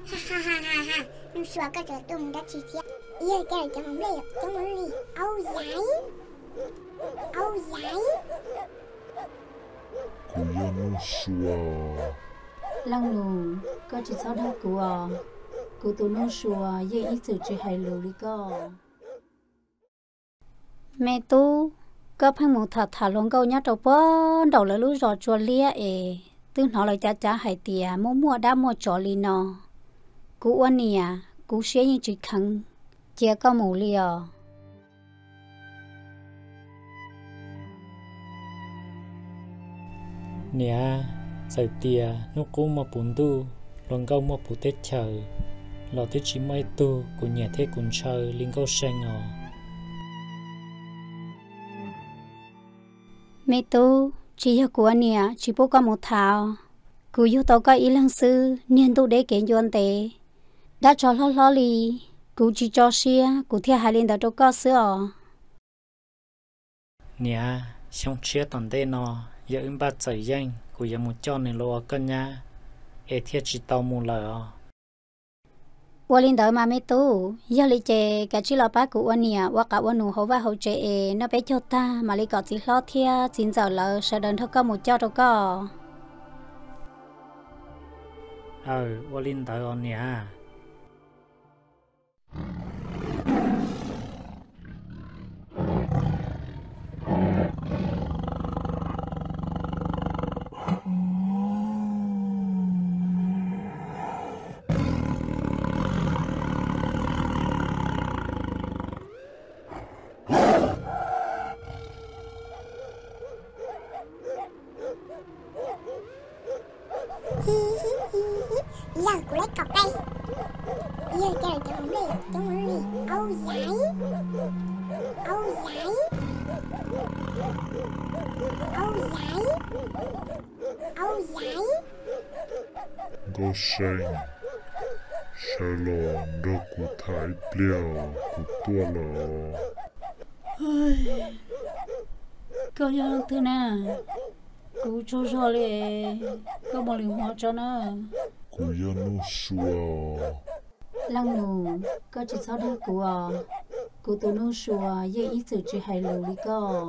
Nuj Sua, koj tseem tuaj mus dab tsi thiab? Yog cas cov hmoov nplej coob ua luaj li? Au yaiv, au yaiv. Kuv yog Nuj Sua. Leej Nus, koj tsis txhob dag kuv os. Kuv tus Nuj Sua yeej ib txwm tsis hais lus li koj. Me tub, koj pheej mus tham tham hluas nkauj nyob rau puag nraum lawv lub zos Tsua Liab es twb hnov lawv cav cav hais tias muaj muaj dab muaj tsov li no. Kuv ua niam, kuv siab yeej tsis kheev cia koj mus li os. Niam, txawm tias hnub qub muaj puv ntuj, hluas nkauj muaj puv teb chaws, los twb tsis muaj ib tug kuv nyiam thiab kuv ntshaw li Nkauj See os. Me tub, tsis yog kuv ua niam tsis pub koj mus tham. Kuv yug tau koj ib leeg xwb, niag ntuj deb kev ncua ntev, dab tsov hlob hlob li, kuv tsis tso siab kuv thiaj hais li ntawd rau koj xwb os. Niam, xyoo tshiab tom ntej no yog wb npaj txawm yeej kuv yuav mus coj nws los ua koj nyab, es thiaj tsis tau mus lawm os. Ua li ntawd mas me tub, yog li ces kav tsij los pab kuv ua niam ua qav ua nus hauv vaj hauv tsev es noj peb caug tag mam li kom txiv hlob thiab txiv ntxawm lawv sawv daws nrog koj mus coj rau koj. Aw, ua li ntawd os niam. Yog kuv lab kom qe. Yog cas cov hmoov nplej coob ua luaj li? Au yaiv, au yaiv, au yaiv, au yaiv. Nkauj See, sawv los nrog kuv tham ib pliag, kuv tuaj lawm. Koj yog leej twg na? Kuv tsaug zog li, koj muaj lwm hmo tso na. Kuv yog Nuj Sua. Leej Nus, koj tsis txhob dag kuv os. Kuv tus Nuj Sua yeej ib txwm tsis hais lus li koj.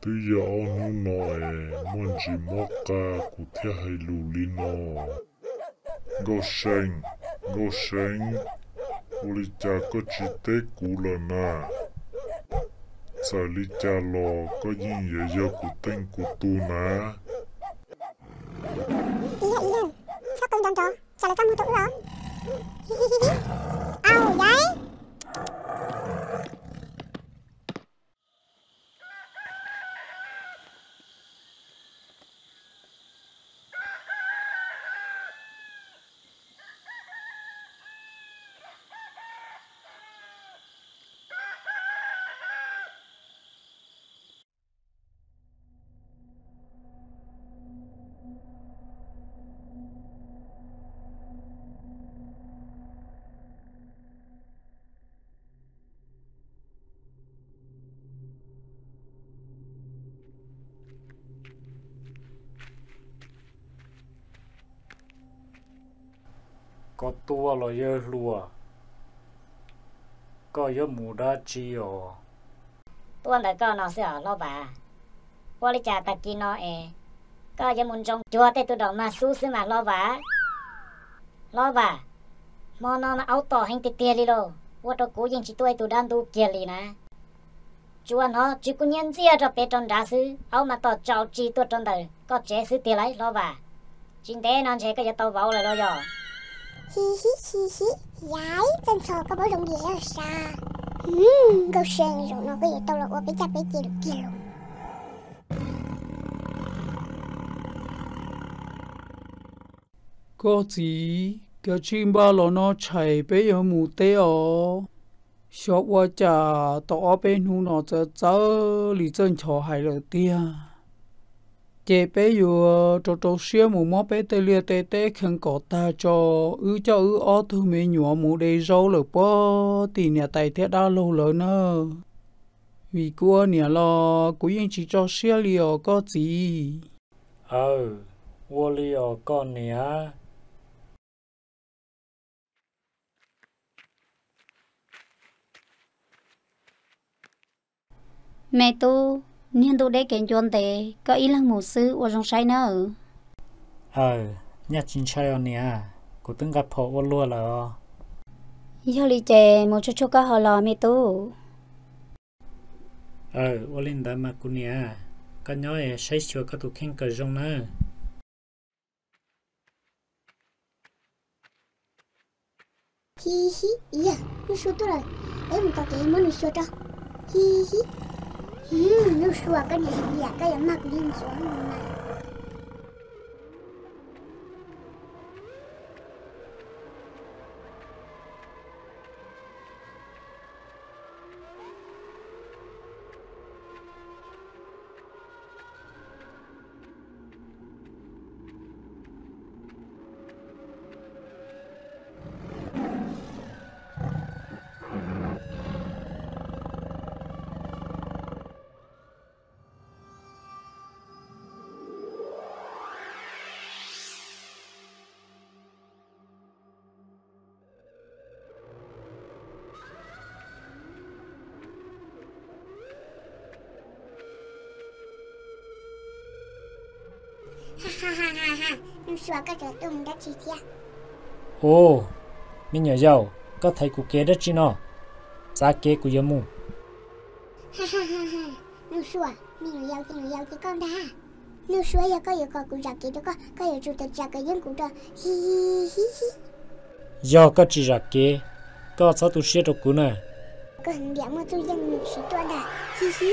Twb yog ob hnub no es muaj ntsis mob qa kuv thiaj hais lus li no. Nkauj See, Nkauj See, ua li cas koj tsis teb kuv lawm na? Txawm li cas los koj yeej yuav yog kuv teej kuv tu na. Ib yam, ib yam, txhob qw nrov nrov, tsam lawv txaj muag rau wb os. Au yaiv. Koj tuaj los yawg hluas, koj yuav mus dab tsi os? Tuaj ntawm koj no xwb os hlob Vam. Ua li cas tag kis no es koj yuav mus ntsoov cuag tej tus daum mag xub xwb mas hlob Vam? Hlob Vam, hmo no mas aub tom heev tiag tiag li lauj, ua rau kuv yeej tsis tuaj ib tug dab ntub kiag li na. Tsuas hnov tsw kub hnyiab ntxiag rau pem rau nrad xwb, aub mas tom tsaus tsis tuaj rau ntawm koj tsev xwb tiag lauj hlob Vam. Tsis ntev no ntshe koj yuav tau vauv lawm los yog? Hi hi hi hi, yaiv, txawj ntxhov koj paub zoo li sas. Nkauj See, zaum no koj yuav tau los ua peb caj peb ces lus kiag lauj. Koj txiv, kav tsij npaj los noj tshais peb yuav mus teb os. Xyov ua cas tau ob peb hnub no txawv txawv li txawj nchov hais lawm tiag. Ces peb yuav rau rau siab mus muab peb tej liaj tej teb kheev kom tag tso, wb coj wb ob tug me nyuam mus de zaub lawm puag tim niam tais thiab dab laug lawv na. Vim kuv ua niam los kuv yeej tsis tso siab li os koj txiv. Aw, ua li os koj niam. Me tub, niag ntuj deb kev ncua ntev, koj ib leeg mus xwb ua zoo saib nawb. Aw, nyaj tsis ntshai os niam, kuv twb nqa phom ua luag lawm os. Yog li ces mus tsuag tsuag koj ho los me tub. Aw, ua li ntawd mas kuv niam, koj nyob saib xyuas koj tus kheej kom zoo nawb. Hi hi, yog Nuj Sua tuaj lawm, peb mus tom kev muab Nuj Sua tso. Hi hi, Nuj Sua koj niam liam koj yuav mag kuv li ntxuav no mas. Nuj Sua, koj tseem tuaj mus dab tsi thiab? Ua, me nyuam yaus, koj thaiv kuv kev dab tsi no? Txav kev kuv yuav mus. Nuj Sua, me nyuam yaus ces nyuam yaus ces koj ntag. Nuj Sua, yog koj yuav kom kuv zam kev rau koj, koj yuav tsum tawm tsam kom yeej kuv rau. Hi hi hi. Yog koj tsis zam kev, koj txhob tu siab rau kuv na. Koj heev liam muaj txuj yeej mus siv tuaj ntag. Hi hi.